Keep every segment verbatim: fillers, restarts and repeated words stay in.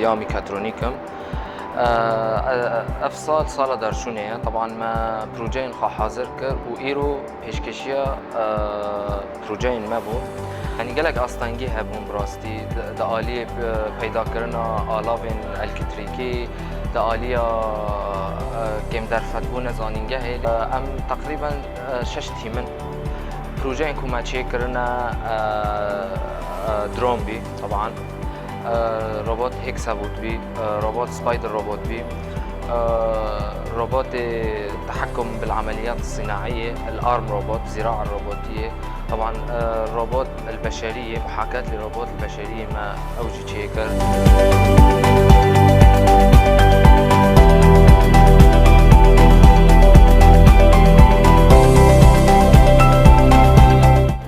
Ya mîkatronîk im. E, e, ev sal sala derçûnê ye. Teban me projeyên xwe hazir kir û îro pêşkêşiya, e, projeyên me bû. Yanî gelek astengî hebûn bi rastî. Di, di aliyê, e, peydakirina alavên elektrîkî, di aliya, e, kêmderfetbûna zanîngehê. E, em teqrîben, e, şeş tîm in. Projeyên ku me çêkirine, e, e, drone bî, teban. E, robot Hexavot bî, e, robot Spider robot bî, e, robotê tehekkum bil emeliyat sinaiyê, el arm robot, zira robotiyê. Teban, e, robot el beşeriyê, muhakat li robot el beşeriyê me ew jî çêkir.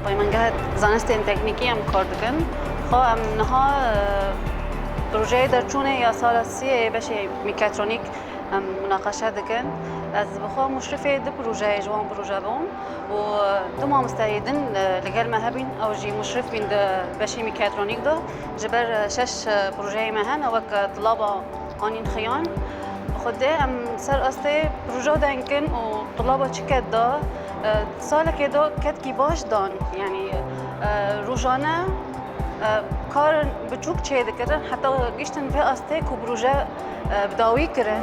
Peymangeha zanistên teknîkî em kar dikin. Xwe em niha, e, projeyê derçûnê ya sala siyê beşê mîkatronîk em munaqeşe dikin. Ez bi xwe muşrifê du projeyê ji wan proje bûm û, e, du mamosteyê din, e, li gel me hebîn, ew jî muşrif bîn di beşê mîkatronîk de. Ji ber, e, şeş, e, projeyê me hene wek, e, tulaba anîn xiyan. Xwedê em ser astê proje denkin û tulaba çi ket da, e, salekê da ketkî baş dan. Yanî, e, rojane, e, karin biçûk çê dikirin, heta giştin vê astê ku proje, e, bi dawî kirin.